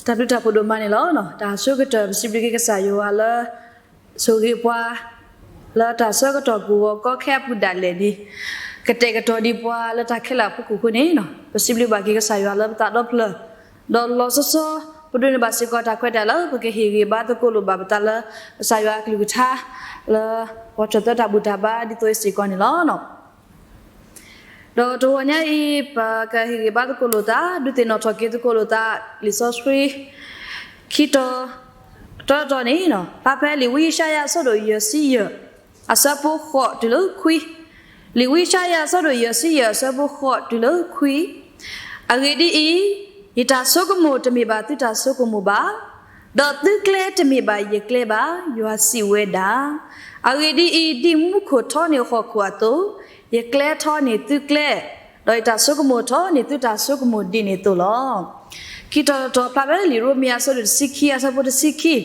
တၢ်ဘျုးတၢ်ဖှိၣ်ဒိၣ်မးန့ၣ်လီၤ. တၢ်အဆိကတၢၢ် ပစံးဘျုးက့ၤကစၢ်ယွၤလၢ ဆိၣ်ဂ့ၤပှၤ လၢတၢ်ဆၢကတီၢ်ကဝီၤကီခဲအပူၤဒၣ်လဲာ်န့ၣ် ကတဲာ်ကတီၤဒံးပှၤလၢတၢ်ခဲလၢာ်အဖီခိၣ်အဃိန့ၣ်, ပစံးဘျုးဘၣ်က့ၤကစၢ်ယွၤလၢပသးဒီဖျၢၣ်, ဒီးလီၤဆီဆီ ပဒိးန့ၢ်ဘၣ်စ့ၢ်ကီးတၢ်ခွဲးတၢ်ယာ်လၢပကဟ့ၣ်ဂံၢ်ဘါသကိးလိာ်ဘၣ်ပသးလၢ ကစၢ်ယွၤအကလုၢ်ကထါ လၢပှၤထၢၣ်သၢတၢ်ဘူၣ်တၢ်ဘါဒ်သိးအံၤစ့ၢ်ကီးန့ၣ်လီၤ. ဒီးတဂီၤညါအံၤ ပကဟ့ၣ်ဂံၢ်ဘါသကိးလိာ်သး, ဒုးသ့ၣ်နီၣ်ထီၣ်က့ၤသကိးလိာ်သး လံာ်စီဆှံ ခံတီၤ, တၢတီၤန့ၣ် ဖျါဖဲလံာ်ဝံယၡါယၤအဆၢဒိၣ်ယဲၢ်ဆံယဲၢ် အဆၢဖိဃိးတုၤလၢခွံ, လံာ်ဝံယၡါယၤအဆၢဒိၣ်ယဲၢ်ဆံယဲၢ်အဆၢဖိဃိးတုၤလၢခွံ, အဂ့ၢ်ဒ်အံၤ, ယတၢ်ဆိကမိၣ်တမ့ၢ်ဘၣ်သုတၢ်ဆိကမိၣ်ဘၣ်, ဒီးသုကျဲတမ့ၢ်ဘၣ်ယကျဲဘၣ်, ယွၤစံးဝဲဒၣ်. အဂ့ၢ်ဒ်အံၤ, ဒ်မူခိၣ်ထီန့ၢ်ဟီၣ်ခိၣ်အသိး, ယကျဲထီန့ၢ်သုကျဲ, ဒီးယတၢ်ဆိကမိၣ်ထီန့ၢ်သုတၢ်ဆိကမိၣ်ဒ်န့ၣ်အသိးလီၤ. ခံတီၤတတီၤ ဖျါဖဲလံာ်ရိမ့ၤအဆၢဒိၣ်တဆံခံ အဆၢဖိတဆံခံ,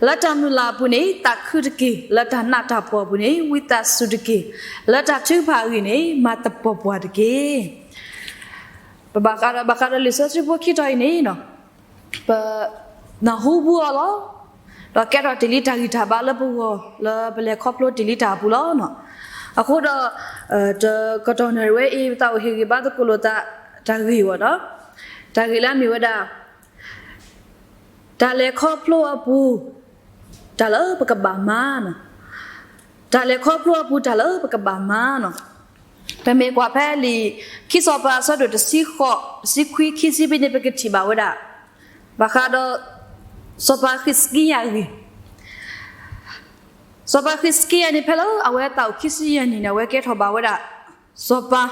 လၢတၢ်မုၢ်လၢ်အပူၤန့ၣ် သးခုတက့ၢ်, လၢတၢ်နးတၢ်ဖှီၣ်အပူၤန့ၣ် ဝံသးစူၤတက့ၢ်, လၢတၢ်ထုကဖၣ်အဂ့ၢ်န့ၣ် မၤသပှၢ်ပှၢ်တက့ၢ်. ပဘၣ်ဃးဒီး ဘၣ်ဃးဒီးလံာ်စီဆှံဖိခံတီၤအံၤန့ၣ် ပနၢ်ဟူဘူးအီၤလီၤ. ဒီးကဲထီၣ်တ့ၢ်လံတၢ်ဂံၢ်တၢ်ဘါလၢပဂီၢ် လၢပလဲၤခီဖျိတ့ၢ်လံတၢ်အပူၤလီၤ. အဃိဒီး တကတီၢ်နၣ်ရံၣ်ဝဲအံၤ ပသးအိၣ်ဟ့ၣ်ဂံၢ်ဘါသကိးလိာ်သး တၢ်ဂ့ၢ်ဝဲဒီး တၢ်ဂ့ၢ်လၢအမ့ၢ်ဝဲဒၣ် တၢ်လဲၤခီဖျိအပူၤ တၢ်လၢပကဘၣ်မၤ, တၢ်လဲၤခီဖျိအပူၤ တၢ်လၢပကဘၣ်မၤန့ၣ်, ပမ့ၢ်ကွၢ်ဖဲလံာ်ခံစီၤပၤအဆၢဒိၣ်တဆံဃိး, တဆံခွံ, ခံဆံဘ့ၣ်န့ၣ် ပကထံၣ်ဘၣ်ဝဲဒၣ် ဘၣ်ဃးဒီး စီၤပၤဃံးစကံယၤအဂ့ၢ်, စီၤပၤဃံးစကံယၤန့ၣ် ဖဲလၢအဝဲသးအိၣ်ခံဆံယဲၢ်နံၣ်န့ၣ် အဝဲကဲထီၣ်ဘၣ်ဝဲဒၣ် စီၤပၤ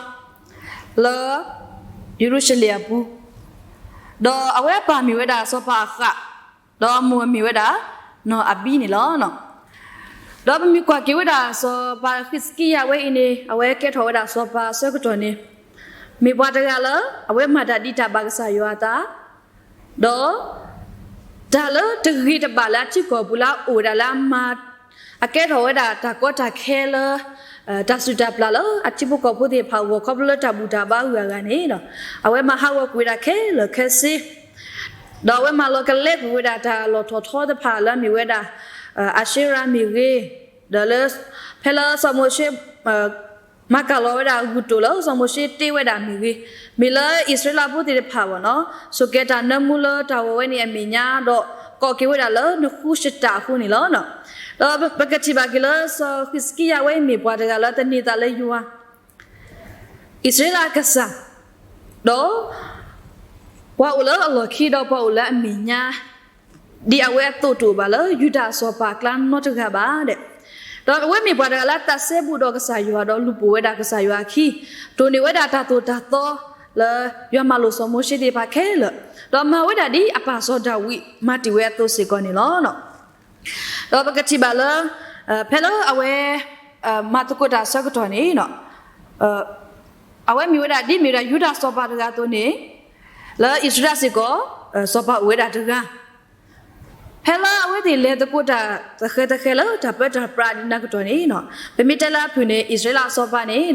လၢ ယရူၤၡလ့ၣ်အပူၤ, ဒီးအဝဲအပၢ်မ့ၢ်ဝဲဒၣ်စီၤပၤအဃး, ဒီးအမိၢ်မ့ၢ်ဝဲဒၣ် နီၢ်အဘံန့ၣ်လီၤ. ဒီးပမ့ၢ်ကွၢ်က့ၤဝဲဒၣ် စီၤပၤဃံးစကံယၤဝဲအံၤန့ၣ် အဝဲကဲထီၣ်ဝဲဒၣ်စီၤပၤအဆၢကတီၢ်န့ၣ် မ့ၢ်ပှၤတဂၤလၢ အဝဲမၤတၢ်ဒ်တၢ်ဘၣ်ကစၢ်ယွၤအသး ဒီး တၢ်လၢတဂ့ၤတဘၣ်လၢအထံကီၢ်ပူၤလၢအအိၣ်ဝဲဒၣ်လၢအမၤ အကဲထီၣ်ဝဲဒၣ်တၢ်ကီတၢ်ခဲလၢ တၢ်စုၣ်တၢ်ပျၢ်လၢအထံဖိကီၢ်ဖိသ့ၣ်တဖၣ်အဂီၢ် ခီဖျိလၢတၢ်ဘူၣ်တၢ်ဘါအဂုၤအဂၤန့ၣ် အဝဲမၤဟးဂီၤကွံာ်ဝဲဒၣ်ခဲလၢာ်ခဲဆ့ ဒီးအဝဲမၤလီၤကလဲကွံာ်ဝဲဒၣ်တၢ်လီၢ်ထီၣ်ထီသ့ၣ်တဖၣ်လၢအမ့ၢ်ဝဲဒၣ် အၤၡ့ရၤမ့ၢ်ဂ့ၤ, ဒီးလၢ ဖဲလၢစီၤမိၤၡ့ မၤကၤလီၤဝဲဒၣ်ဂုၢ်တိၢ်လၢစီၤမိၤၡ့တ့ဝဲဒၣ်မ့ၢ်ဂ့ၤ, မ့ၢ်လၢအံၣ်စရ့လးဖိသ့ၣ်တဖၣ်ဘၣ်န့ၣ် ဆိးက့တၢ်နၢမူလၢတၢ်ဂီၤဝဲန့ၣ်အမဲာ်ညါ ဒီးကိးက့ၤဝဲဒၣ်လၢနဃူၡတၢ်အဃိန့ၣ်လီၤ. ဒီးပကထံၣ်ဘၣ်က့ၤလၢစီၤဃံးစကံယၤဝဲအံၤမ့ၢ်ပှၤတဂၤလၢတန့ၢ်သးလၢယွၤ အံၣ်စရ့လးအကစၢ်, ဒီး ပှၤအိၣ်လၢအလီၢ်ခံဒီးပှၤအိၣ်လၢအမဲာ်ညါ ဒ်အဝဲအသိးတအိၣ်ဘၣ်လၢယူဒၤအစီၤပၤအကျါနီတဂၤဘၣ်ဒီး, ဒီးအဝဲမ့ၢ်ပှၤတဂၤလၢအသးစဲဘူးဒီးကစၢ်ယွၤဒီးလူၤပိာ်ဝဲဒၣ်ကစၢ်ယွၤအခံ, ဒိးန့ၢ်ဝဲဒၣ်တၢ်သိၣ်တၢ်သီလၢယွၤမၤလိာ်စီၤမိၤၡ့သ့ၣ်တဖၣ်ခဲလၢာ်, ဒီးမၤဝဲဒၣ်ဒ်အပၢ်စီၤဒၤဝံးမၤတ့ၢ်ဝဲအသိးစ့ၢ်ကီးန့ၣ်လီၤ. ဒီးပကထံၣ်ဘၣ်လၢ ဖဲလၢအဝဲ မၤသကိးတၢ်အဆၢကတီၢ်န့ၣ် အဝဲမ့ၢ်ဝဲဒၣ်ဒ်မ့ၢ်ဝဲဒၣ်ယူဒၤစီၤပၤတဂၤအသိးန့ၣ် လၢအံၣ်စရ့လးစ့ၢ်ကီး စီၤပၤအိၣ်ဝဲဒၣ်တဂၤ, ဖဲလၢအဝဲသ့ၣ်လဲၤသကိးတၢ်သဃဲၤသဃဲၤလၢတၢ်ပၢတၢ်ပြးဒ်န့ၣ်အကတီၢ်န့ၣ် ပမ့ၢ်တဲလၢအဖုၣ်န့ၣ် အံၣ်စရ့လးအစီၤပၤန့ၣ်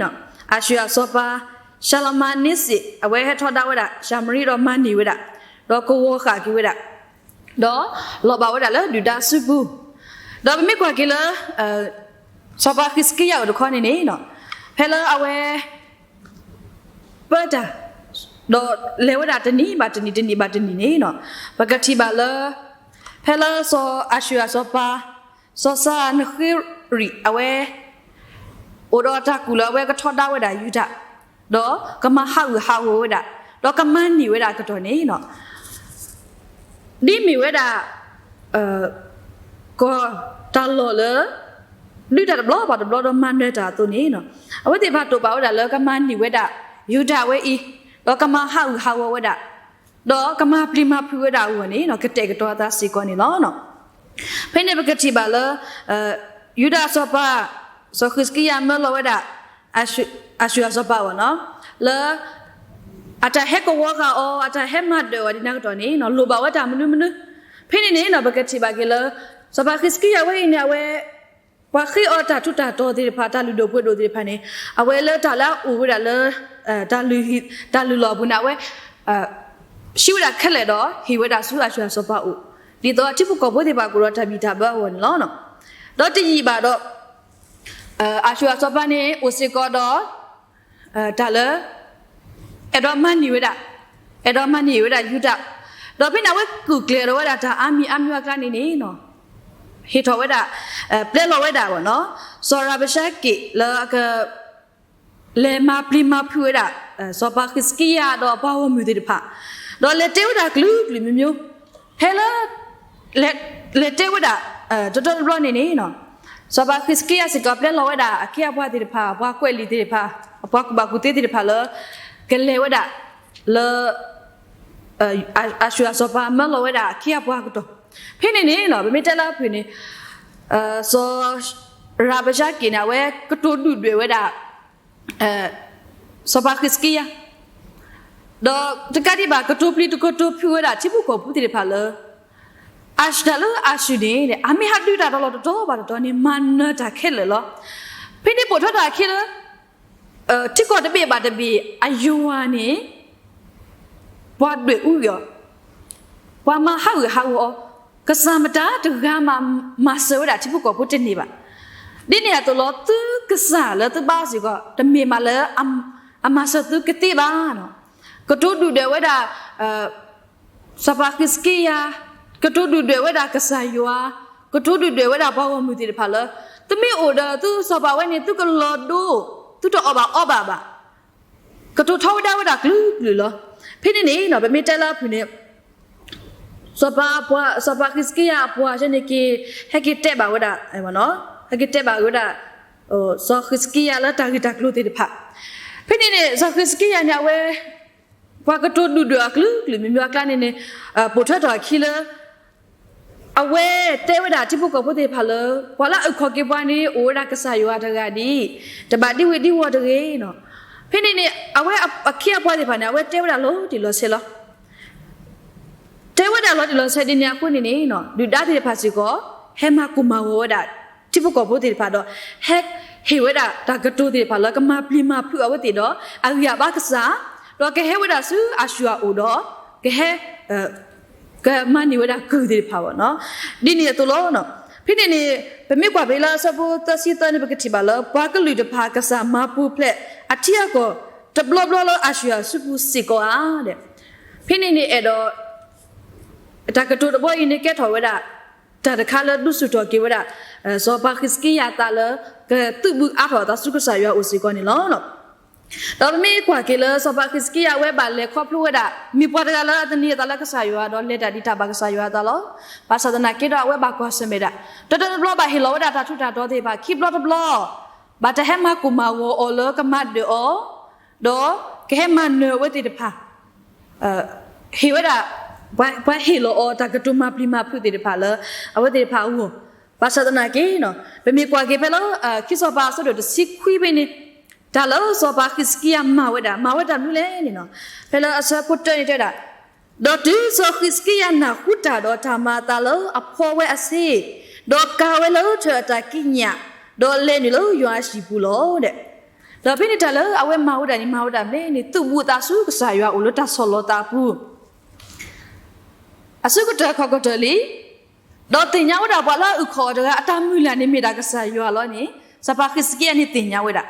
အၤၡူၢ်အၤစီၤပၤ ၡၤလမၤနံစ့း အဝဲဟဲထီဒါဝဲဒၣ်ၡၤမရံဒီးမၤန့ၢ်ဝဲဒၣ်, ဒီးကဝီၤဃာ်က့ၤဝဲဒၣ် ဒီးလီၤဘၣ်ဝဲဒၣ်လၢဒုၣ်ဒါစုပူၤ, ဒီးပမ့ၢ်ကွၢ်က့ၤလၢ စီၤပၤဃံးစကံယၤအိၣ်တခီန့ၣ်န့ၣ် ဖဲလၢအဝဲ ပၢတၢ် ဒီးလဲၤဝဲဒၣ်တနံၣ်ဘၣ်တနံၣ် တနံၣ်ဘၣ်တနံၣ်န့ၣ် ပကထံၣ်ဘၣ်လၢ ဖဲလၢစီၤအၤၡူၢ်အၤစီၤပၤ စီၤစၤနဃ့ရံး အဝဲ အိၣ်ဒီးတၢ်ကူၣ်လၢအဝဲကထီဒါဝဲဒၣ်ယူဒၤ ဒီးကမၤဟးဂူာ်ဟးဂီၤဝဲဒၣ် ဒီးကမၤန့ၢ်ဝဲဒၣ်အကတီၢ်န့ၣ် ဒ်မ့ၢ်ဝဲဒၣ် ကီၢ်တၢ်လီၢ်လၢ ဒုးတၢ်တဘျီဘၣ်တဘျီဒီးမၤနၢၤတၢ်အသိးန့ၣ် အဝဲသ့ၣ်တဖၣ်တိာ်ပာ်ဝဲဒၣ်လၢကမၤန့ၢ်ဝဲဒၣ် ယူဒၤဝဲအံၤ, ဒီးကမၤဟးဂူာ်ဟးဂီၤဝဲဒၣ်, ဒီးကမၤပျံၤမၤဖုးဝဲဒၣ်အဂီၢ်န့ၣ် ကတဲာ်ကတီၤအသးစ့ၢ်ကီးန့ၣ်လီၤ. ဖဲန့ၣ်ပကထံၣ်ဘၣ်လၢ ယူဒၤအစီၤပၤ စီၤဃံးစကံယၤမၢလီၤဝဲဒၣ် အၤၡူၢ်အၤစီၤပၤ လၢ အတၢ်ဟဲကဝီၤဃာ်အီၤ အတၢ်ဟဲမၤဒၢးအီၤဒ်န့ၣ်အကတီၢ်န့ၣ် လိၣ်ဘၣ်ဝဲတၢ်မနုၤမနုၤ, ဖဲန့ၣ်န့ၣ် ပကထံၣ်ဘၣ်က့ၤလၢ စီၤပၤဃံးစကံယၤဝဲအံၤန့ၣ် အဝဲ ပှၤဃ့အီၤတၢ်ထူးတၢ်တီၤသ့ၣ်တဖၣ် တၢ်လုၢ်ဒိၣ်ပှ့ၤဒိၣ်သ့ၣ်တဖၣ်န့ၣ် အဝဲလၢတၢ်လၢအအိၣ်ဝဲဒၣ်လၢ တၢ်လုၢ်လီၢ်အပူၤန့ၣ် အဝဲ ဟံးဝဲဒၣ်ခဲလၢာ်ဒီး ဟ့ၣ်ဝဲဒၣ်ဆူအၤၡူၤအစီၤပၤအအိၣ်, ဒ်သိးထံဖိကီၢ်ဖိသ့ၣ်တဖၣ်ကအိၣ်ဒီးတၢ်ဘံၣ်တၢ်ဘၢအဂီၢ်န့ၣ်လီၤ. ဒီးတယံာ်ဘၣ်ဒီး အၤၡူၤအစီၤပၤန့ၣ် အိၣ်စ့ၢ်ကီးဒီး တၢ်လၢ အဲၣ်ဒိးမၤန့ၢ်ဝဲဒၣ်, အဲၣ်ဒိးမၤန့ၢ်ဝဲဒၣ်ယူဒၤ, ဒီးဖဲန့ၣ်အဝဲကူၣ်ကျဲၤဒီးဝဲဒၣ်တၢ်အါမံၤအါမံၤအကျါန့ၣ်န့ၣ် ဟ့ၣ်ထီၣ်ဝဲဒၣ်, ပျဲလီၤဝဲဒၣ်ဘၣ်နီၤ, စီၤရၤဘၡါက့ၣ်လၢအက လဲၤမၤပျံၤမၤဖုးဝဲဒၣ် စီၤပၤဃံးစကံယၤဒီးအပှၤဂီၢ်မုၢ်သ့ၣ်တဖၣ်, ဒီးလဲၤတဲဝဲဒၣ်ကလုာ်ကလုာ်မံၤမံၤ, ဖဲလၢ လဲၤတဲဝဲဒၣ် တတီတဘျီန့ၣ်န့ၣ် စီၤပၤဃံးစကံယၤစ့ၢ်ကီးပျဲလီၤဝဲဒၣ်အခ့အပှၤသ့ၣ်တဖၣ်, အပှၤကွဲးလံာ်သ့ၣ်တဖၣ်, အပှၤကူၣ်ဘၣ်ကူၣ်သ့သ့ၣ်တဖၣ်လၢ ကလဲၤဝဲဒၣ် လၢ အၤၡူၤအစီၤပၤမၢလီၤဝဲဒၣ်အခ့အပှၤအကတီၢ်, ဖဲန့ၣ်န့ၣ် ပမ့ၢ်တဲလၢအဖုၣ်န့ၣ် စီၤရၤဘၡါက့ၣ်န့ၣ် အဝဲကတိၤဒုၣ်ဒွဲၣ်ဝဲဒၣ် စီၤပၤဃံးစကံယၤ, ဒီးတကးဒံးဘၣ်ကတိၤပျံၤတကတိၤဖုးဝဲဒၣ်ထံဖိကီၢ်ဖိသ့ၣ်တဖၣ်လၢ အၤၡူၤတၢ်လၢအၤၡူၤန့ၣ် အမ့ၢ်ဟးဒုးတၢ်ဒီးလီၢ်တတီၤဘၣ်တတီၤန့ၣ် မၤနၢၤတၢ်ခဲလၢာ်လီၤ. ဖဲန့ၣ်ပိာ်ထွဲထီၣ်အခံလၢ ထံကီၢ်တဘ့ၣ်ဘၣ်တဘ့ၣ်အယွၤန့ၣ် ပှၤဒွဲၣ်အူအီၤ, ပှၤမၤဟးဂူာ်ဟးဂီၤအီၤ, ကစၢ်မတၤတဂၤမးမၤစၢၤဝဲဒၣ်ထံဖိကီၢ်ဖိတန့ၢ်ဘၣ်. ဒ်န့ၣ်အသိးလီၤ သုကစၢ်လၢသုဘါစ့ၢ်ကီး တမ့ၢ်မးလၢ အမၤစၢၤသုကသ့ဘၣ်. ကတိၤဒုၣ်ဒွဲၣ်ဝဲဒၣ် စီၤပၤဃံးစကံယၤ, ကတိၤဒုၣ်ဒွဲၣ်ဝဲဒၣ်ကစၢ်ယွၤ, ကတိၤဒုၣ်ဒွဲၣ်ဝဲဒၣ်ပှၤဂီၢ်မုၢ်သ့ၣ်တဖၣ်လၢ သုမ့ၢ်အိၣ်ဒီးသုစီၤပၤဝဲန့ၣ် သုကလီၤဒိ, သုတအီၣ်ဘၣ်အီဘၣ်ဘၣ်. ကတိၤထီဒါဝဲဒၣ်ကလုာ်ကလုာ်လီၤ. ဖဲန့ၣ်န့ၣ် ပမ့ၢ်တဲလၢအဖုၣ်န့ၣ် စီၤပၤဃံးစကံယၤအပှၤဆၢန့ၣ်က့ၤ ဟဲက့ၤတဲဘၣ်ဝဲဒၣ်, ဟဲက့ၤတဲဘၣ်ဝဲဒၣ် စီၤဃံးစကံယၤလၢတၢ်ဂ့ၢ်တၢ်ကျိၤသ့ၣ်တဖၣ်. ဖဲန့ၣ်န့ၣ် စီၤဃံးစကံယၤန့ၣ် အဝဲ ပှၤကတိၤဒုၣ်ဒွဲၣ်အကလုာ်ကလုာ်မံၤမံၤအကျါန့ၣ်န့ၣ် ပိာ်ထွဲထီၣ်အခံလၢ အဝဲတဲဝဲဒၣ်ထံဖိကီၢ်ဖိသ့ၣ်တဖၣ်လၢ ပှၤလၢအအုၣ်ခီၣ်က့ၤပှၤန့ၣ် အိၣ်ဝဲဒၣ်ကစၢ်ယွၤတဂၤဒ်အံၤ, တဘၣ်ဒံဝ့ၢ်ဒံဝီၤတဂ့ၤ. ဖဲန့ၣ်န့ၣ် အဝဲအခ့အပှၤသ့ၣ်တဖၣ်န့ၣ် အဝဲတဲဝဲဒၣ်လီၤတံၢ်လီၤဆဲးလီၤ. တဲဝဲဒၣ်လီၤတံၢ်လီၤဆဲးဒ်န့ၣ်အဃိန့ၣ်န့ၣ် ဒုၣ်ဒါသ့ၣ်တဖၣ်စ့ၢ်ကီး ဟဲမၤကိၢ်မၤဂီၤဝဲဒၣ် ထံဖိကီၢ်ဖိသ့ၣ်တဖၣ်ဒီး ဟဲဟ့ၣ်ဝဲဒၣ်တၢ်ကတိၤသ့ၣ်တဖၣ်လၢကမၤပျံၤမၤဖုးအဝဲသ့ၣ်ဒီး အဂံၢ်အဘါကစၢ်, ဒီးကဟဲဝဲဒၣ်ဆူအၤၡူၤအအိၣ်ဒီး ကဟဲ ကမၤန့ၢ်ဝဲဒၣ်ကုၢ်သ့ၣ်တဖၣ်ဘၣ်နီၤ. ဒ်န့ၣ်အသိးလီၤ. ဖဲန့ၣ်န့ၣ် ပမ့ၢ်ကွၢ်ဖဲလၢအဆၢဖိသၢဆံသၢန့ၣ် ပကထံၣ်ဘၣ်လၢ ပှၤကလုာ်တဖၣ်ကစၢ်မၤပူၤဖျဲးအထံအကီၢ် တဘျီဘျီလၢအၤၡူၤအစုပူၤစ့ၢ်ကီးဧါ. ဖဲန့ၣ်န့ၣ်အဲၣ်ဒိး တၢ်ကတိၤတဘီအံၤန့ၣ်ကဲထီၣ်ဝဲဒၣ် တၢ်တခါလၢဒုးဆူၣ်ထီၣ်က့ၤဝဲဒၣ် စီၤပၤဃံးစကံယၤအသးလၢ ကသုးဘူးအါထီၣ်အသးဆူကစၢ်ယွၤအအိၣ်စ့ၢ်ကီးန့ၣ်လီၤ. ဒီးပမ့ၢ်ကွၢ်က့ၤလၢစီၤပၤဃံးစကံယၤအဝဲဘၣ်လဲၤခီဖျိဝဲဒၣ် မ့ၢ်ပှၤတဂၤလၢအသန့ၤအသးလၢကစၢ်ယွၤဒီးလဲၤတၢ်ဒ်တၢ်ဘၣ်ကစၢ်ယွၤအသးလီၤ. ဘၣ်ဆၣ်သနာ်က့ဒီးအဝဲဘၣ်ကွၢ်ဆၢၣ်မဲာ်ဒၣ် တဘျီတဘျီဘၣ်ဟ့ၣ်လီၤဝဲဒၣ်တၢ်ထူးတၢ်တီၤသ့ၣ်တဖၣ် ခံဘျီတဘျီ ဘၣ်တၢ်ဟဲမၤကိၢ်မၤဂီၤအီၤလၢကမၤဒၢၣ်အီၤ ဒီးကဟဲမၤနၢၤအဝဲသ့ၣ်တဖၣ် ဟ့ၣ်ဝဲဒၣ် ပှၤဟ့ၣ်လီၤအီၤတၢ်ကတိၤမၤပျံၤမၤဖုးသ့ၣ်တဖၣ်လၢ အဝဲသ့ၣ်တဖၣ်အဂီၢ်. ဘၣ်ဆၣ်သနာ်က့ ပမ့ၢ်ကွၢ်က့ၤဖဲလၢ ခံစီၤပၤအဆၢဒိၣ်တဆံခွံဖဲန့ၣ် တၢ်လၢစီၤပၤဃံးစကံယၤမၤဝဲဒၣ် မၤဝဲတၢ်မနုၤလဲၣ်န့ၣ် ဖဲလၢအဆၢဖိတၢန့ၣ်တဲဝဲဒၣ် ဒီးတုၤစီၤဃံးစကံယၤနၢ်ဟူတၢ်ဒီးတၢ်မၤအသးလၢအဖီဝဲအဆ့ ဒီးကၤဝဲလၢထၢၣ်အတၢ်ကံးညာ် ဒီးလဲၤနုာ်လၢယွၤအဟံၣ်ပူၤလီၤ. ဒီးဖဲန့ၣ်တၢ်လၢအဝဲမၤဝဲဒၣ်န့ၣ် မၤဝဲဒၣ်မ့ၢ်န့ၣ် သုးဘူးအသးဆူကစၢ်ယွၤအအိၣ်လၢတၢ်ဆီၣ်လီၤသးအပူၤ အစုကတၢၢ်ခီၣ်ကတၢၢ်လံ. ဒီးသ့ၣ်ညါဝဲဒၣ်ပှၤလၢအအုၣ်ခီၣ်အီၤတဂၤအတၢ်မုၢ်လၢ်န့ၣ်မ့ၢ်ဒၣ်ကစၢ်ယွၤလီၤန့ၣ် စီၤပၤဃံးစကံယၤန့ၣ်သ့ၣ်ညါဝဲဒၣ်.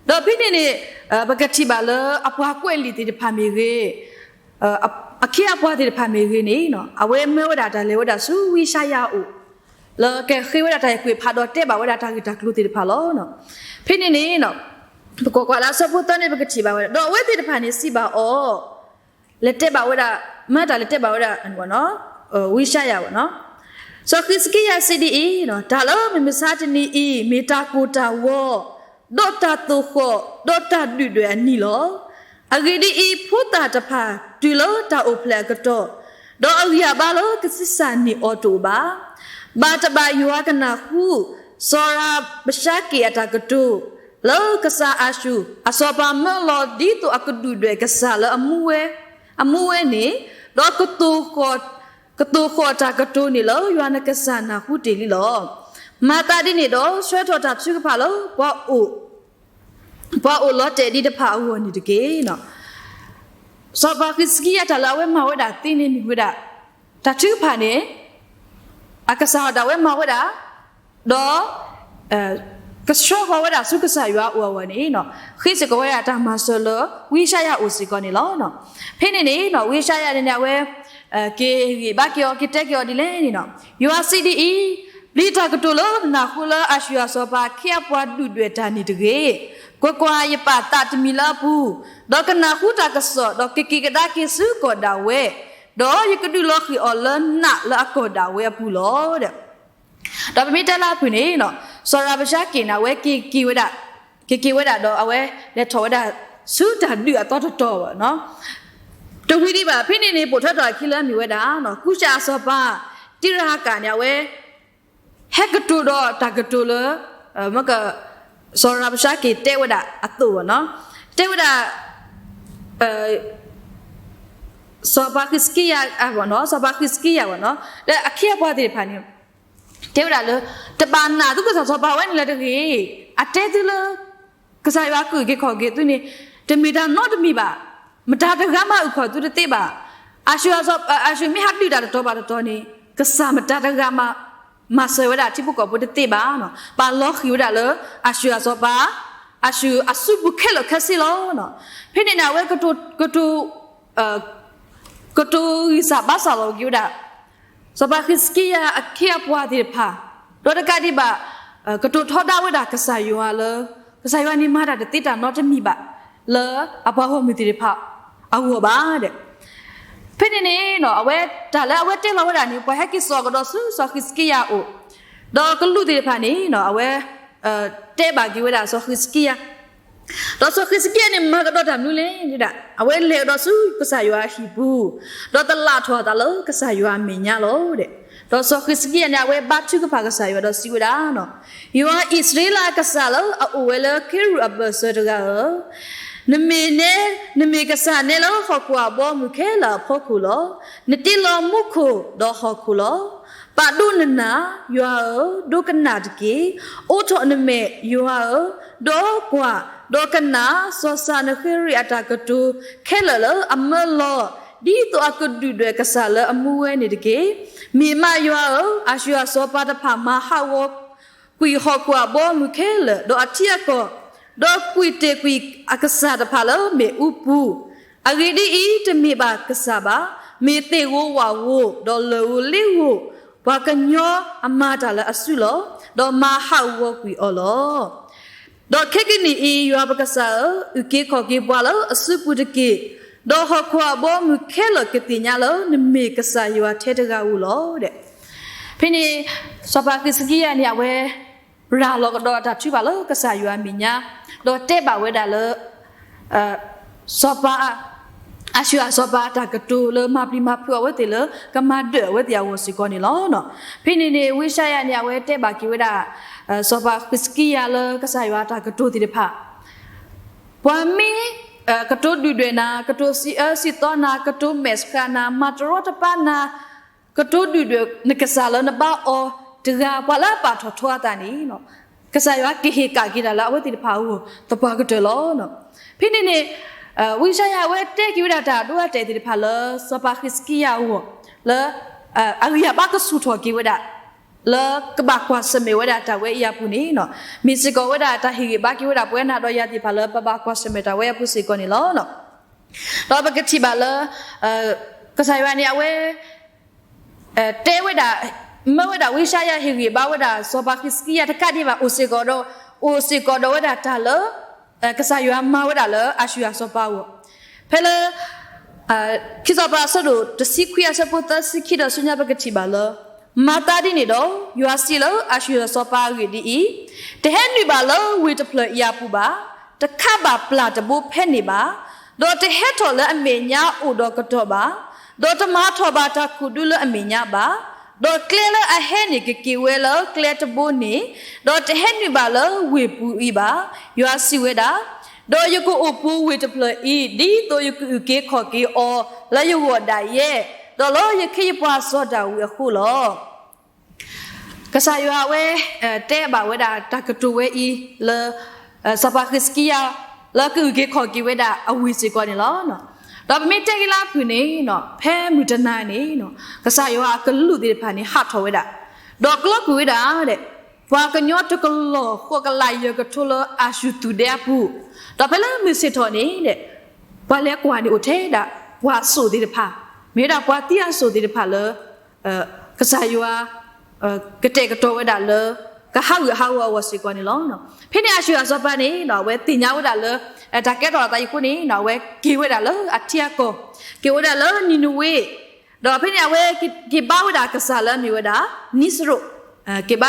ဒီးဖဲန့ၣ်န့ၣ် ပကထံၣ်ဘၣ်လၢအပှၤကွဲးလံာ်သ့ၣ်တဖၣ်မ့ၢ်ဂ့ၤ အခ့အပှၤသ့ၣ်တဖၣ်မ့ၢ်ဂ့ၤန့ၣ် အဝဲမၢဝဲဒၣ်တၢ်လဲၤဝဲဒၣ်ဆူဝံယၡါယၤအအိၣ် လၢကဃ့ဝဲဒၣ်တၢ်အဲၣ်ကွံာ်ဖးဒီးတဲဘၣ်ဝဲဒၣ်တၢ်ဂ့ၢ်တၢ်ကျိၤသ့ၣ်တဖၣ်လီၤ. ဖဲန့ၣ်န့ၣ် ပကွၢ်ကွၢ်လၢအဆၢဖိသၢန့ၣ် ပကထံၣ်ဘၣ်ဝဲဒၣ် ဒီးအဝဲသ့ၣ်တဖၣ်န့ၣ်စံးဘၣ်အီၤ လဲၤတဲဘၣ်ဝဲဒၣ် မၤတၢ်လဲၤတဲဘၣ်ဝဲဒၣ် ဝံယၡါယၤဘၣ်နီၤ စီၤဃံးစကံယၤစံးဒ်အံၤ, တၢ်လၢမုၢ်မဆါတနံၤအံၤ မ့ၢ်တၢ်ကိၢ်တၢ်ဂီၤ, ဒီးတၢ်သိၣ်ဃီၣ်, ဒီးတၢ်ဒုၣ်ဒွဲၣ်အနံၤလီၤ. အဂ့ၢ်ဒ်အံၤ, ဖိသၣ်တဖၣ်တုၤလၢတၢ်အိၣ်ဖျဲၣ်အကတီၢ်, ဒီးအဂံၢ်အဘါလၢကဆံးစၢ်န့ၢ်အီၤတအိၣ်ဘၣ်. ဘၣ်တဘၣ်ယွၤကနၢ်ဟူ စီၤရၤဘၡါက့ၣ်အတၢ်ကတိၤ လၢကစၢ်အၤၡူၢ် အစီၤပၤမၢလီၤ ဒ်သိးအကဒုၣ်ဒွဲၣ်ကစၢ်လၢအမူဝဲန့ၣ်, ဒီး ကသိၣ်ဃီၣ်တၢ်ကတိၤန့ၣ်လၢယွၤနကစၢ်နၢ်ဟူတ့ၢ်လံလီၤ. မၤသးဒ်န့ၣ်ဒီး ဆှၢထီၣ်တၢ်ထုကဖၣ်လၢ ပှၤအိၣ်လီၤတဲာ်ဒံးတဖၣ်အဂီၢ်န့ၣ်တက့ၢ်. စီၤပၤဃံးစကံယၤတၢ်လၢအဝဲမၤဝဲဒၣ်သ့န့ၣ်မ့ၢ်ဝဲဒၣ် တၢ်ထုကဖၣ်န့ၣ် အကစၢ်ဒၣ်ဝဲမၤဝဲဒၣ် ဒီး ကဆှၢဃီၤဝဲဒၣ်ဆူကစၢ်ယွၤအအိၣ်အဂီၢ်န့ၣ် ဃ့စ့ၢ်ကီးဝဲဒၣ်တၢ်မၤစၢၤလၢဝံယၡါယၤအအိၣ်စ့ၢ်ကီးန့ၣ်လီၤ. ဖဲန့ၣ်န့ၣ် ဝံယၡါယၤန့ၣ်န့ၣ် အဝဲ က့ၤဂံၢ်ဘါက့ၤအီၤ က့ၤတဲက့ၤအီၤဒ်လဲၣ်န့ၣ် ယွၤစံးဒ်အံၤ, ပျံၤတၢ်ကတိၤလၢနနၢ်ဟူလၢအၤၡူၣ်အၤစီၤပၤအခ့အပှၤဒုၣ်ဒွဲၣ်တၢ်န့ၣ်တဂ့ၤ. ကွၢ်ကွၢ်, ယပာ်သးတမံၤလၢအပူၤ, ဒီးကနၢ်ဟူတၢ်ကစီၣ်, ဒီးကက့ၤကဒါက့ၤဆူကီၢ်ဒၣ်ဝဲ, ဒီးယကဒုးလီၤဃံၤအီၤလၢနးလၢအကီၢ်ဒၣ်ဝဲအပူၤလီၤ. ဒီးပမ့ၢ်တဲလၢအဖုၣ်န့ၣ် စီၤရၤဘၡါက့ၣ်န့ၣ် အဝဲက့ၤက့ၤဝဲဒၣ်, က့ၤက့ၤဝဲဒၣ်ဒီးအဝဲလဲၤထီၣ်ဝဲဒၣ်ဆူတၢ်ဒုးအသီတတီၤဘၣ် တဝံၤဒံးဘၣ်. ဖဲန့ၣ်န့ၣ် ပိာ်ထွဲထီၣ်အခံလၢအမ့ၢ်ဝဲဒၣ် ကူၡ်အၤစီၤပၤ တံရဟကၤန့ၣ် အဝဲ ဟဲကတိၤဒီးတၢ်ကတိၤလၢ စီၤရၤဘၡါက့ၣ်တဲဝဲဒၣ်အသိးဘၣ်, တဲဝဲဒၣ် စီၤပၤဃံးစကံယၤ, စီၤပၤဃံးစကံယၤဘၣ်, ဒီးအခ့အပှၤသ့ၣ်တဖၣ်န့ၣ် တဲဝဲဒၣ်လၢ တဘၣ်နာ်သုကစၢ်စီၤပၤဝဲန့ၣ်လၢၤတဂ့ၤ. အတဲသုလၢ ကစၢ်ယွၤကအုၣ်က့ၤခီၣ်က့ၤသုန့ၣ် တမ့ၢ်တၢ်နီတမံၤဘၣ်. မတၤတဂၤမးအုၣ်ခီၣ်သုတသ့ဘၣ်. အၤၡူၣ်မ့ၢ်ဟးဒုးတၢ်တတီၤဘၣ်တတီၤန့ၣ် ကစၢ်မတၤတဂၤမး မၤစၢၤဝဲဒၣ်ထံဖိကီၢ်ဖိတသ့ဘၣ်. ပာ်လီၤဃံၤဝဲဒၣ်လၢအၤၡူၣ်အစီၤပၤ, အၤၡူၣ်အစုပူၤခဲလၢာ်ခဲဆ့လီၤ. ဖဲန့ၣ်န့ၣ် အဝဲ ကတိၤဂံၢ်စၢ်ဘါစၢ်လီၤက့ၤဝဲဒၣ် စီၤပၤဃံးစကံယၤအခ့အပှၤသ့ၣ်တဖၣ်, ဒီးတကးဒံးဘၣ် ကတိၤထီဒါဝဲဒၣ်ကစၢ်ယွၤလၢ ကစၢ်ယွၤန့ၣ်မၤတၢ်တသ့တၢ်နီတမံၤဘၣ် လၢအပှၤဂီၢ်မုၢ်သ့ၣ်တဖၣ်အဂီၢ်ဘၣ်. ဖဲန့ၣ်န့ၣ် အဝဲတၢ်လၢအဝဲတဲလီၤဝဲဒၣ်န့ၣ် ပှၤဟဲက့ၤစိာ်ကဒီးဆူစီၤဃံးစကံယၤအအိၣ်, ဒီးကလူးသ့ၣ်တဖၣ်န့ၣ် အဝဲ တဲဘၣ်က့ၤဝဲဒၣ်စီၤဃံးစကံယၤ, ဒီးစီၤဃံးစကံယၤန့ၣ် မၤကဒီးတၢ်မနုၤလဲၣ်, အဝဲလဲၤကဒီးဆူကစၢ်ယွၤအဟံၣ်ပူၤ, ဒီးသလၣ်ထီၣ်အသးလၢကစၢ်ယွၤအမဲာ်ညါလီၤ. ဒီးစီၤဃံးစကံယၤန့ၣ် အဝဲဘါထုကဖၣ်ကစၢ်ယွၤဒီးစံးဝဲဒၣ်, ယွၤအံၣ်စရ့လးအကစၢ်လၢအအိၣ်ဝဲလၢခ့ရူၣ်အဘၢၣ်စၢၤတဂၤဧၢ, နမ့ၢ်နဲ, နမ့ၢ်ကစၢ်နဲလၢဟီၣ်ခိၣ်အဘီအမုၢ်ခဲလၢာ်အဖီခိၣ်လီၤ. နတ့လီၤမူခိၣ်ဒီးဟီၣ်ခိၣ်လီၤ. ပာ်ဒိၣ်နနၢ်, ယွၤဧၢ, ဒိကနၣ်တက့ၢ်. အိးထီၣ်နမဲာ်, ယွၤဧၢ, ဒီးကွၢ်, ဒီးကနၣ်, စီၤၡနဃ့ရံးအတၢ်ကတိၤခဲလၢာ်လၢအမၢလီၤ, ဒ်သိးအကဒုၣ်ဒွဲၣ်ကစၢ်လၢအမူဝဲန့ၣ်တက့ၢ်. မ့ၢ်မးယွၤဧၢ, အၤၡူၣ်အစီၤပၤတဖၣ်မၤဟးဂီၤကွံာ်ဟီၣ်ခိၣ်အဘီအမုၢ်ခဲလၢာ်, ဒီးအထံအကီၢ်, ဒီးကွံာ်တ့ၢ်ကွံာ်အကစၢ်တဖၣ်လၢမ့ၣ်အူပူၤ, အဂ့ၢ်ဒ်အံၤ, တမ့ၢ်ဘၣ်ကစၢ်ဘၣ်, မ့ၢ်သ့ၣ်ဧိၤဝၣ်ဧိၤ, ဒီးလၢၢ်ဧိၤလ့ဧိၤ, ပှၤကညီအမၤတၢ်လၢအစုလီၤ, ဒီးမၤဟးဂီၤကွံာ်အီၤလီၤ. ဒီးခဲကနံၣ်အံၤ, ယွၤပကစၢ်ဧၢ, အုၣ်က့ၤခီၣ်က့ၤပှၤလၢအစုပူၤတက့ၢ်. ဒီးဟီၣ်ခိၣ်အဘီအမုၢ်ခဲလၢာ်ကသ့ၣ်ညါလၢနမ့ၢ်ကစၢ်ယွၤထဲတဂၤဧိၤလီၤ. ဖဲန့ၣ် စီၤပၤဃံးစကံယၤန့ၣ် အဝဲ ရၤလီၤကဒီးအတၢ်ထုကဖၣ်လၢကစၢ်ယွၤအမဲာ်ညါ, ဒီးတဲဘၣ်ဝဲဒၣ်လၢ စီၤပၤ အၤၡူၣ်အစီၤပၤအတၢ်ကတိၤလၢမၤပျံၤမၤဖုးအဝဲသ့ၣ်လၢ ကမၤဒၢၣ်အဝဲသ့ၣ်အဂီၢ်စ့ၢ်ကီးန့ၣ်လီၤ. ဖဲန့ၣ်န့ၣ် ဝံယၡါယၤန့ၣ် အဝဲတဲဘၣ်က့ၤဝဲဒၣ် စီၤပၤဃံးစကံယၤလၢကစၢ်ယွၤအတၢ်ကတိၤသ့ၣ်တဖၣ်, ပှၤမ့ၢ် ကတိၤဒုၣ်ဒွဲၣ်နၤ, ကတိၤစံးအၢစံးသီနၤ, ကတိၤမဲာ်ဆှးနၤ, မၤတရီတပါနၤ, ကတိၤဒုၣ်ဒွဲၣ်နကစၢ်လၢနဘါအီၤတဂၤ, ပှၤလၢအပာ်ထီၣ်ထီအသးန့ၣ် ကစၢ်ယွၤကဟ့ၣ်ကၣ်က့ၤတၢ်လၢအဝဲသ့ၣ်တဖၣ်အဂီၢ် သပှၢ်ကတၢၢ်လီၤ. ဖဲန့ၣ်န့ၣ် ဝံယၡါယၤအဝဲတဲက့ၤဝဲဒၣ်တၢ်ဒိအတဲာ်သ့ၣ်တဖၣ်လၢ စီၤပၤဃံးစကံယၤအဂီၢ် လၢ အဂံၢ်အဘါကဆူၣ်ထီၣ်က့ၤဝဲဒၣ် လၢကဘၣ်ကွၢ်ဆၢၣ်မဲာ်ဝဲဒၣ်တၢ်ဝဲအံၤအပူၤန့ၣ် မ့ၢ်စ့ၢ်ကီးဝဲဒၣ်တၢ်ဟ့ၣ်ဂံၢ်ဘါက့ၤဝဲဒၣ်ပဝဲနၤဒီးယၤသ့ၣ်တဖၣ်လၢပဘၣ်ကွၢ်ဆၢၣ်မဲာ်တၢ်ဝဲအပူၤစ့ၢ်ကီးန့ၣ်လီၤ. ဒီးပကထံၣ်ဘၣ်လၢ ကစၢ်ယွၤန့ၣ် အဝဲ တဲဝဲဒၣ် မၢဝဲဒၣ်ဝံယၡါယၤဟ့ၣ်ဂံၢ်ဘါဝဲဒၣ် စီၤပၤဃံးစကံယၤတကးဒံးဘၣ် အိၣ်စ့ၢ်ကီးဒီး အိၣ်စ့ၢ်ကီးဒီးဝဲဒၣ်တၢ်လၢ ကစၢ်ယွၤမၤဝဲဒၣ်လၢအၤၡူၣ်အစီၤပၤအဂီၢ်, ဖဲလၢ ခံစီၤပၤအဆၢဒိၣ်တဆံခွံအဆၢဖိသၢဆံခံဒီးဆူညါ ပကထံၣ်ဘၣ်လၢ မၤသးဒ်န့ၣ်ဒီး ယွၤစံးလၢအၤၡူၣ်အစီၤပၤအဂ့ၢ်ဒ်အံၤ, တဟဲနုာ်ဘၣ်လၢဝ့ၢ်တဖျၢၣ်အံၤအပူၤဘၣ်, တခးဘၣ်ပျၢ်တဘိဖဲန့ၣ်ဘၣ်, ဒီးတဟဲထီၣ်လၢအမဲာ်ညါအိၣ်ဒီးကတီၢ်ဘၣ်, ဒီးတမၤထီၣ်ဘၣ်တၢ်ခူၣ်ဒုလၢအမဲာ်ညါဘၣ်, ဒီးကျဲလၢအဟဲန့ၣ်ကက့ၤဝဲလၢကျဲတဘိန့ၣ်, ဒီးတဟဲနုာ်ဘၣ်လၢဝ့ၢ်ပူၤအံၤဘၣ်, ယွၤစံးဝဲဒၣ်, ဒီးယကအိၣ်ပူၤဝ့ၢ်တဖျၢၣ်အံၤ ဒ်သိးယကအုၣ်က့ၤခီၣ်က့ၤအီၤလၢယဂီၢ်ဒၣ်ယဲ, ဒီးလၢယခ့ယပှၤစီၤဒၤဝံးအဃိလီၤ. ကစၢ်ယွၤအဝဲ တဲဘၣ်ဝဲဒၣ်တၢ်ကတိၤဝဲအံၤလၢ စီၤပၤဃံးစကံယၤ လၢကအုၣ်က့ၤခီၣ်က့ၤဝဲဒၣ်အဝ့ၢ်စ့ၢ်ကီးန့ၣ်လီၤ. ဒီးပမ့ၢ်တဲက့ၤလၢအဖုၣ်န့ၣ် ဖဲမုၢ်တနၤန့ၣ် ကစၢ်ယွၤအကလူးသ့ၣ်တဖၣ်န့ၣ် ဟးထီၣ်ဝဲဒၣ်, ဒီးကျီကွံာ်ဝဲဒၣ်ဒဲး ပှၤကညီတကလီၢ်ဃိးကလးယဲၢ်ကထိလၢအၤၡူၢ်သူၣ်ဒဲအပူၤ, ဒီးဖဲလၢမုၢ်ဆ့ၣ်ထီၣ်န့ၣ်ဒဲး ပှၤလဲၤကွၢ်န့ၣ်အိၣ်ထဲဒၣ် ပှၤစိာ်သ့ၣ်တဖၣ်, မ့ၢ်ဝဲဒၣ်ပှၤသံအစိာ်သ့ၣ်တဖၣ်လၢ ကစၢ်ယွၤ ကတဲာ်ကတီၤဝဲဒၣ်လၢ ကဟးဂူာ်ဟးဂီၤအဂီၢ်စ့ၢ်ကီးန့ၣ်လီၤ. ဖဲန့ၣ်အၤၡူၢ်အၤစီၤပၤန့ၣ် အဝဲသ့ၣ်ညါဝဲဒၣ်လၢ တၢ်ကဲထီၣ်အသးအံၤအဃိန့ၣ် အဝဲက့ၤဝဲဒၣ်လၢအထံအကီၢ်, က့ၤဝဲဒၣ်လၢနံၤနဝ့, ဒီးဖဲန့ၣ်အဝဲက့ၤဘါဝဲဒၣ်ကစၢ်လၢအမ့ၢ်ဝဲဒၣ် နံစရိၣ်, က့ၤဘ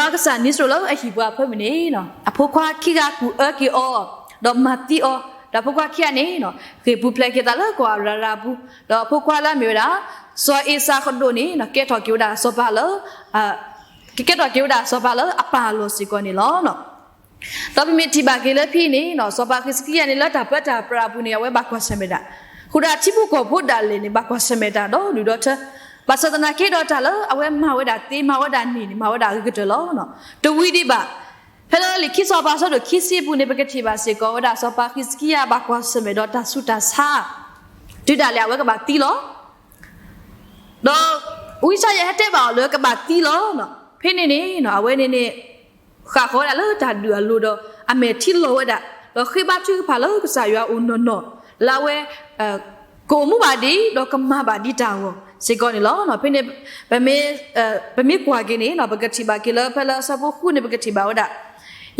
ါကစၢ်နံစရိၣ်လၢအဟံၣ်ပူၤအဖၢမုၢ်န့ၣ် အဖိခွါခံဂၤကူၣ်အၢက့ၤအီၤ, ဒီးမၤသံအီၤ, ဒီးအဖိခွါခံဂၤန့ၣ် ဃ့ၢ်ပူၤဖျဲးက့ၤသးလၢကီၢ်အရၤရၤအပူၤ, ဒီးအဖိခွါလၢအမ့ၢ်ဝဲဒၣ် စီၤအ့စၤဃဒိၣ်န့ၣ် ကဲထီၣ်က့ၤဝဲဒၣ်စီၤပၤလၢ ကကဲထီၣ်က့ၤဝဲဒၣ်စီၤပၤလၢအပၢ်အလီၢ်စ့ၢ်ကီးန့ၣ်လီၤ. ဒီးပမ့ၢ်ထံၣ်ဘၣ်က့ၤလၢဖဲအံၤန့ၣ် စီၤပၤဃံးစကံယၤန့ၣ် လၢတၢ်ပၢတၢ်ပြးအပူၤန့ၣ် အဝဲဘၣ်ကွၢ်ဆၢၣ်မဲာ်တၢ်, ဃုာ်ဒီးအထံဖိကီၢ်ဖိဒၣ်လဲာ်န့ၣ် ဘၣ်ကွၢ်ဆၢၣ်မဲာ်တၢ်ဒီးဒုၣ်ဒီထၢ, ဘၣ်ဆၣ်သနာ်က့ဒီးတၢ်လၢအဝဲမၤဝဲဒၣ်သ့မၤဝဲဒၣ်န့ၢ်န့ၣ် မၤဝဲဒၣ်အဂ့ၤကတၢၢ်လီၤ. တဝံၤဒံးဘၣ်, ဖဲလၢလံာ်ခံစီၤပၤအဆၢဒိၣ်ခံဆံအပူၤန့ၣ် ပကထံၣ်ဘၣ်စ့ၢ်ကီးဝဲဒၣ် စီၤပၤဃံးစကံယၤဘၣ်ကွၢ်ဆၢၣ်မဲာ်ဒီးတၢ်ဆူးတၢ်ဆါ, တုၤဒၣ်လဲာ်အဝဲကဘၣ်သံလီၤ. ဒီးဝံယၡါယၤဟဲတဲဘၣ်အီၤလၢကဘၣ်သံလီၤ. ဖဲန့ၣ်န့ၣ် အဝဲန့ၣ်န့ၣ် ဃၣ်ဃီၤဝဲဒၣ်လၢတၢ်ဒုးအလိၤဒီး အမဲာ်ထံလီၤဝဲဒၣ်, ဒီးဃ့ဘါထုကဖၣ်လၢကစၢ်ယွၤအအိၣ်နီၢ်နီၢ်, လၢအဝဲ ကအိၣ်မူဘၣ်ဒံး ဒီးကမၤဘၣ်ဒံးတၢ်အဂီၢ်စ့ၢ်ကီးန့ၣ်လီၤ. ဖဲန့ၣ် ပမ့ၢ်ကွၢ်က့ၤန့ၣ် ပကထံၣ်ဘၣ်က့ၤလၢဖဲလၢအဆၢဖိဃုန့ၣ် ပကထံၣ်ဘၣ်ဝဲဒၣ်,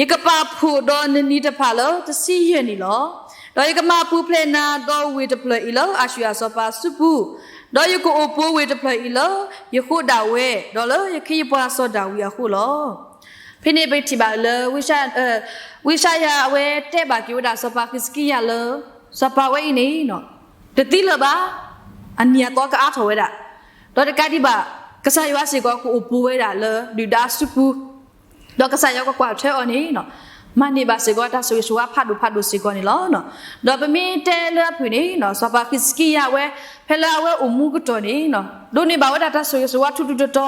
ယကပာ်ဖှိၣ်ဒီးနနံၤတဖၣ်လၢတဆံယဲၢ်နံၣ်လီၤ. ဒီးယကမၤပူၤဖျဲးနၤဒီးဝ့ၢ်တဖျၢၣ်အံၤလၢအၤၡူၢ်အၤစီၤပၤအစုပူၤ, ဒီးယကအိၣ်ပိာ်ဝ့ၢ်တဖျၢၣ်အံၤလၢယဃိဒၣ်ဝဲ, ဒီးလၢယခ့ယပှၤစီၤဒၤဝံးအဃိလီၤ. ဖဲန့ၣ်ပထံၣ်ဘၣ်လၢ ဝံယၡါယၤအဝဲတဲဘၣ်က့ၤဝဲဒၣ်စီၤပၤဃံးစကံယၤလၢ စီၤပၤဝဲအံၤန့ၣ် တသံလၢၤဘၣ်, အနံၤအသီကအါထီၣ်ဝဲဒၣ်, ဒီးတကးဒံးဘၣ် ကစၢ်ယွၤစ့ၢ်ကီးကအိၣ်ပိာ်ဝဲဒၣ်လၢဒုၣ်ဒါအစုပူၤ, ဒီးကစၢ်ယွၤကကွၢ်ထွဲအီၤန့ၣ် မၤန့ၢ်ဘၣ်စ့ၢ်ကီးတၢ်ဆိၣ်ဂ့ၤဆိၣ်ဝါဖးဒိၣ်ဖးဒိၣ်စ့ၢ်ကီးန့ၣ်လီၤ. ဒီးပမ့ၢ်တဲလၢအဖုၣ်န့ၣ် စီၤပၤဃံးစကံယၤဝဲ ဖဲလၢအဝဲအိၣ်မူကတီၢ်န့ၣ် ဒိးန့ၢ်ဘၣ်ဝဲဒၣ်တၢ်ဆိၣ်ဂ့ၤဆိၣ်ဝါထူးထူးတီၤတီ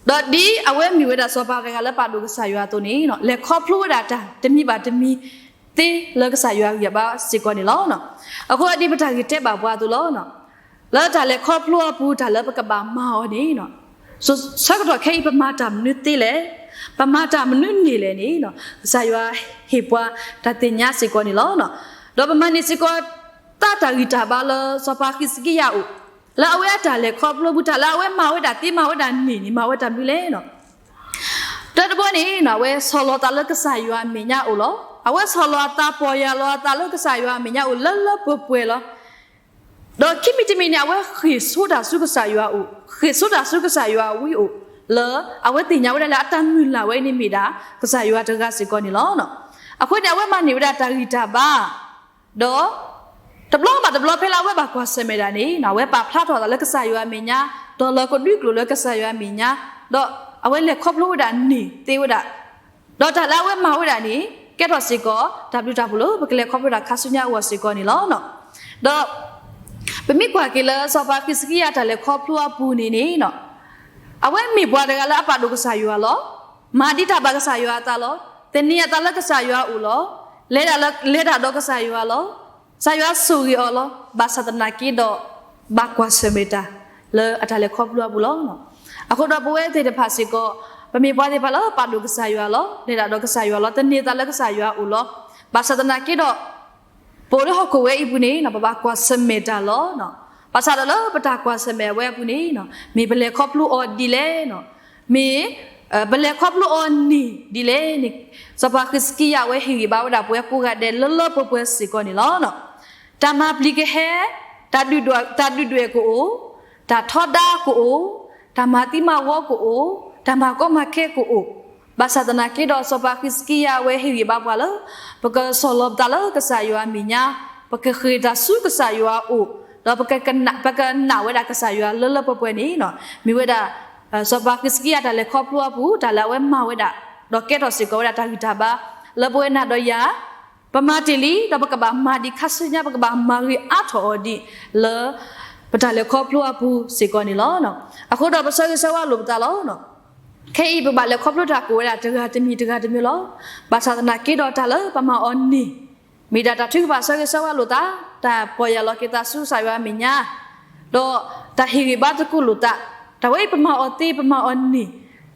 ၤ, ဒီးဒ်အဝဲမ့ၢ်ဝဲဒၣ်စီၤပၤတဂၤလၢပာ်ဒိၣ်ကစၢ်ယွၤအသိးန့ၣ် လဲၤခီဖျိဝဲဒၣ်တၢ်တမံၤဘၣ်တမံၤသ့လၢကစၢ်ယွၤအဂံၢ်အဘါစ့ၢ်ကီးန့ၣ်လီၤ. အဃိဒ်ပတၢ်ဂ့ၢ်တဲဘၣ်ပှၤအသိးလီၤ. လၢတၢ်လဲၤခီဖျိအပူၤ တၢ်လၢပကဘၣ်မၤအီၤန့ၣ် ဆၢကတီၢ်ခဲအံၤ ပမၤတၢ်မနုၤသ့လဲၣ်, ပမၤတၢ်မနုၤန့ၢ်လဲၣ်န့ၣ် ကစၢ်ယွၤဟ့ၣ်ပှၤတၢ်သ့ၣ်ညါစ့ၢ်ကီးန့ၣ်လီၤ. ဒီးပမၤန့ၢ်စ့ၢ်ကီး တၢ်ဂံၢ်တၢ်ဘါလၢစီၤပၤဃံးစကံယၤအအိၣ်, လၢအဝဲအတၢ်လဲၤခီဖျိပူၤ တၢ်လၢအဝဲမၤဝဲဒၣ်သ့မၤဝဲဒၣ်န့ၢ်န့ၣ် မၤဝဲတၢ်မနုၤလဲၣ်န့ၣ် တၢတဘီန့ၣ် အဝဲဆီၣ်လီၤသးလၢကစၢ်ယွၤအမဲာ်ညါအအိၣ်လီၤ. အဝဲဆီၣ်လီၤအသး ပီၢ်ယၢ်လီၤအသးလၢကစၢ်ယွၤအမဲာ်ညါအိၣ်လၢလၢပှဲၤပှဲၤလီၤ. ဒီးခံမံၤတမံၤန့ၣ် အဝဲဃ့ၢ်ဆိတၢ်ဆူကစၢ်ယွၤအအိၣ်, ဃ့ၢ်ဆိတၢ်ဆူကစၢ်ယွၤအဝံအအိၣ်, လၢအဝဲသ့ၣ်ညါဝဲဒၣ်လၢအတၢ်မုၢ်လၢ်ဝဲအံၤန့ၣ်မ့ၢ်ဒၣ် ကစၢ်ယွၤတဂၤစ့ၢ်ကီးန့ၣ်လီၤ. အဃိန့ၣ် အဝဲမၤန့ၢ်ဝဲဒၣ်တၢ်ဂံၢ်တၢ်ဘါ ဒီး တဘျီဘၣ်တဘျီဖဲလၢအဝဲဘၣ်ကွၢ်ဆၢၣ်မဲာ်ဒၣ်န့ၣ် အဝဲပာ်ဖျါထီၣ်အသးလၢကစၢ်ယွၤအမဲာ်ညါ, ဒီးလီၤကဒွံကျိာ်လၢကစၢ်ယွၤအမဲာ်ညါ, ဒီးအဝဲလဲၤခီဖျိဝဲဒၣ်န့ၢ်သ့ဝဲဒၣ်, ဒီးတၢ်လၢအဝဲမၤဝဲဒၣ်န့ၣ် ကဲထီၣ်စ့ၢ်ကီး တၢ်ဘျုးတၢ်ဖှိၣ်လၢပကလဲၤခီဖျိတၢ်ခါဆူညါအဂီၢ်စ့ၢ်ကီးန့ၣ်လီၤ. ဒီး ပမ့ၢ်ကွၢ်က့ၤလၢစီၤပၤဃံးစကံယၤတၢ်လဲၤခီဖျိအပူၤန့ၣ်န့ၣ် အဝဲမ့ၢ်ပှၤတဂၤလၢအပာ်ဒိၣ်ကစၢ်ယွၤလီၤ. မၤဒံးတၢ်ဘၣ်ကစၢ်ယွၤအသးလီၤ. သန့ၤအသးလၢကစၢ်ယွၤအအိၣ်လီၤ. လဲၤတၢ်ဒီးကစၢ်ယွၤလီၤ. ကစၢ်ယွၤဆိၣ်ဂ့ၤအီၤလီၤ. ဘၣ်ဆၣ်သနာ်က့ဒီး ဘၣ်ကွၢ်ဆၢၣ်မဲာ်တၢ် လၢအတၢ်လဲၤခီဖျိအပူၤလီၤ. အဃိဒီးပဝဲသ့ၣ်တဖၣ်စ့ၢ်ကီး ပမ့ၢ်ပှၤသ့ၣ်တဖၣ်လၢပာ်ဒိၣ်ကစၢ်ယွၤလီၤ. လဲၤတၢ်ဒီးကစၢ်ယွၤလီၤ. သန့ၤအသးလၢကစၢ်ယွၤအအိၣ်လီၤ. ဘၣ်ဆၣ်သနာ်က့ဒီး ပအိၣ်လၢဟီၣ်ခိၣ်ဝဲအံၤပူၤန့ၣ် ပဘၣ်ကွၢ်ဆၢၣ်မဲာ်တၢ်လီၤ. ဘၣ်ဆၣ်ဒီးလၢပတၢ်ကွၢ်ဆၢၣ်မဲာ်အဝဲအပူၤန့ၣ် မ့ၢ်ပလဲၤခီဖျိအီၤဒ်လဲၣ်, မ့ၢ် ပလဲၤခီဖျိအီၤန့ၢ်ဒ်လဲၣ်န့ၣ် စီၤပၤဃံးစကံယၤအဝဲဟ့ၣ်ဂံၢ်ဘါဝဲဒၣ်ပဝဲကိးဂၤဒဲးလၢလၢပှဲၤပှဲၤစ့ၢ်ကီးန့ၣ်လီၤ. တၢ်မၤပျံၤကဟဲ, တၢ်ဒုၣ်ဒွဲၣ်ကအိၣ်, တၢ်ထီဒါကအိၣ်, တၢ်မၤသံမၤဝီကအိၣ်, တၢ်မၤကီမၤခဲကအိၣ်, ဘၣ်ဆၣ်သနာ်က့ဒီးစီၤပၤဃံးစကံယၤအဝဲဟ့ၣ်ဂံၢ်ဘါပှၤလၢ ပကဆီၣ်လီၤပသးလၢကစၢ်ယွၤအမဲာ်ညါ, ပကဃ့ၢ်တၢ်ဆူကစၢ်ယွၤအအိၣ်, ဒီးပကနာ်ဝဲဒၣ်ကစၢ်ယွၤလၢလၢပှဲၤပှဲၤန့ၣ် မ့ၢ်ဝဲဒၣ် စီၤပၤဃံးစကံယၤတၢ်လဲၤခီဖျိအပူၤ တၢ်လၢအဝဲမၤဝဲဒၣ် ဒီးကဲထီၣ်စ့ၢ်ကီးဝဲဒၣ်တၢ်ဂံၢ်တၢ်ဘါ လၢပဝဲနၤဒီးယၤ ပမၤတ့ၢ်လံ ဒီးပကဘၣ်မၤဒံးခါဆူညါ ပကဘၣ်မၤဂ့ၤအါထီၣ်အီၤဒံးလၢ ပတၢ်လဲၤခီဖျိအပူၤစ့ၢ်ကီးန့ၣ်လီၤ. အဃိဒီးပဆၢဂ့ၤဆၢဝါလိာ်ပသးလီၤ. ခဲအံၤပဘၣ်လဲၤခီဖျိတၢ်ကိးဝဲဒၣ်တဂၤတမံၤတဂၤတမံၤလီၤ. ဘၣ်ဆၣ်သနာ်က့ဒီးတၢ်လၢပမၤအီၤန့ၣ် မ့ၢ်ဒၣ်တၢ်ထုကဖၣ်ဆၢဂ့ၤဆၢဝါလိာ်သး တၢ်ပီၢ်ယၢ်လီၤက့ၤသးဆူကစၢ်ယွၤအမဲာ်ညါ, ဒီးတၢ်ဟ့ၣ်ဂံၢ်ဘါသကိးလိာ်သး, တၢ်ဝဲအံၤပမၤအီၤသ့ပမၤအီၤန့ၢ်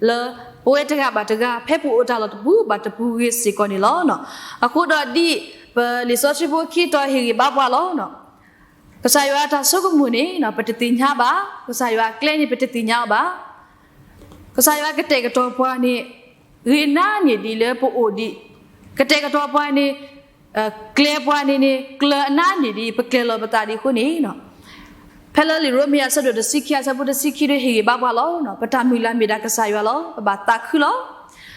လၢ ပဝဲတဂၤဘၣ်တဂၤဖဲပအိၣ်တၢ်လီၢ်တပူၤဘၣ်တပူၤဂ့ၤစ့ၢ်ကီးန့ၣ်လီၤ. အဃိဒီးဒ်ပလံာ်စီဆှံဖိခံတီၤဟ့ၣ်ဂံၢ်ဘါပှၤလီၤ. ကစၢ်ယွၤအတၢ်ဆိကမိၣ်န့ၣ် ပတသ့ၣ်ညါဘၣ်, ကစၢ်ယွၤအကျဲန့ၣ် ပတသ့ၣ်ညါအီၤဘၣ်. ကစၢ်ယွၤကတဲာ်ကတီၤပှၤန့ၣ် ဂ့ၤနါန့ၢ်ဒံးလၢပအိၣ်ဒံး, ကတဲာ်ကတီၤပှၤန့ၣ် ကျဲပှၤန့ၣ်န့ၣ် ကျၢၤအနါန့ၢ်ဒံး ပကျဲၤလီၤပသးဒံးအဃိန့ၣ်, ဖဲလၢလံာ်ရိမ့ၤအဆၢဒိၣ်တဆံခံအဆၢဖိတဆံခံဒီးဟ့ၣ်ဂံၢ်ဘါပှၤလီၤ. ပတၢ်မုၢ်လၢ်မ့ၢ်ဒၣ်ကစၢ်ယွၤလီၤ. ပဘၣ်သးခုလီၤ.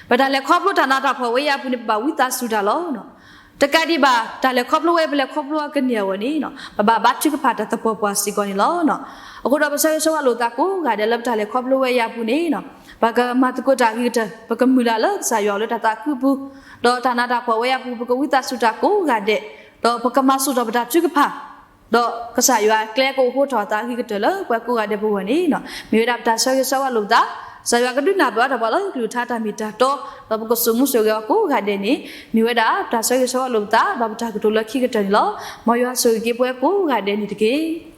ပတၢ်လဲၤခီဖျိတၢ်နးတၢ်ဖှီၣ်ဝဲအံၤအပူၤန့ၣ် ပဘၣ်ဝံသးစူၤတၢ်လီၤ. တကးဒံးဘၣ် တၢ်လဲၤခီဖျိဝဲ ပလဲၤခီဖျိအကန့ၢ်အဂီၢ်န့ၣ် ပဘၣ်ဘါထုကဖၣ်တၢ်သပှၢ်ပှၢ်စ့ၢ်ကီးန့ၣ်လီၤ. အဃိဒီးပဆၢဂ့ၤဆၢဝါလိာ်သးကိးဂၤဒဲးလၢပတၢ်လဲၤခီဖျိဝဲအံၤအပူၤန့ၣ် ပကမၤသကိးတၢ်အဂ့ၤကတၢၢ်, ပကမုၢ်လၢ်လၢကစၢ်ယွၤအိၣ်လၢတၢ်သးခုအပူၤ, ဒီးတၢ်နးတၢ်ဖှီၣ်ဝဲအံၤအပူၤ ပကဝံသးစူၤတၢ်ကိးဂၤဒဲး, ဒီးပကမၤဆူၣ်ထီၣ်ပတၢ်ထုကဖၣ်, ဒီးကစၢ်ယွၤအကျဲကအိၣ်ဃိထီၣ်အသးအဂ့ၤကတၢၢ်လၢပှၤကိးဂၤဒဲးပဂီၢ်န့ၣ်, မ့ၢ်ဝဲဒၣ်ပတၢ်ဆၢဂ့ၤဆၢဝါလိာ်ပသး, ကစၢ်ယွၤကဒုးနၢ်ပၢၢ်အီၤတၢ်ပှၤလၢကလုၢ်ကထါတၢ်မ့ၢ်တၢ်တီ, ဒီးပကစိာ်မူစိာ်ဂဲၤအီၤကိးဂၤဒဲးန့ၣ်, မ့ၢ်ဝဲဒၣ်ပတၢ်ဆၢဂ့ၤဆၢဝါလိာ်ပသး ဒီးပတၢ်ကတိၤလၢခံကတၢၢ်န့ၣ်လီၤ. မ်ယွၤဆိၣ်ဂ့ၤက့ၤပှၤကိးဂၤဒဲးန့ၣ်တက့ၢ်.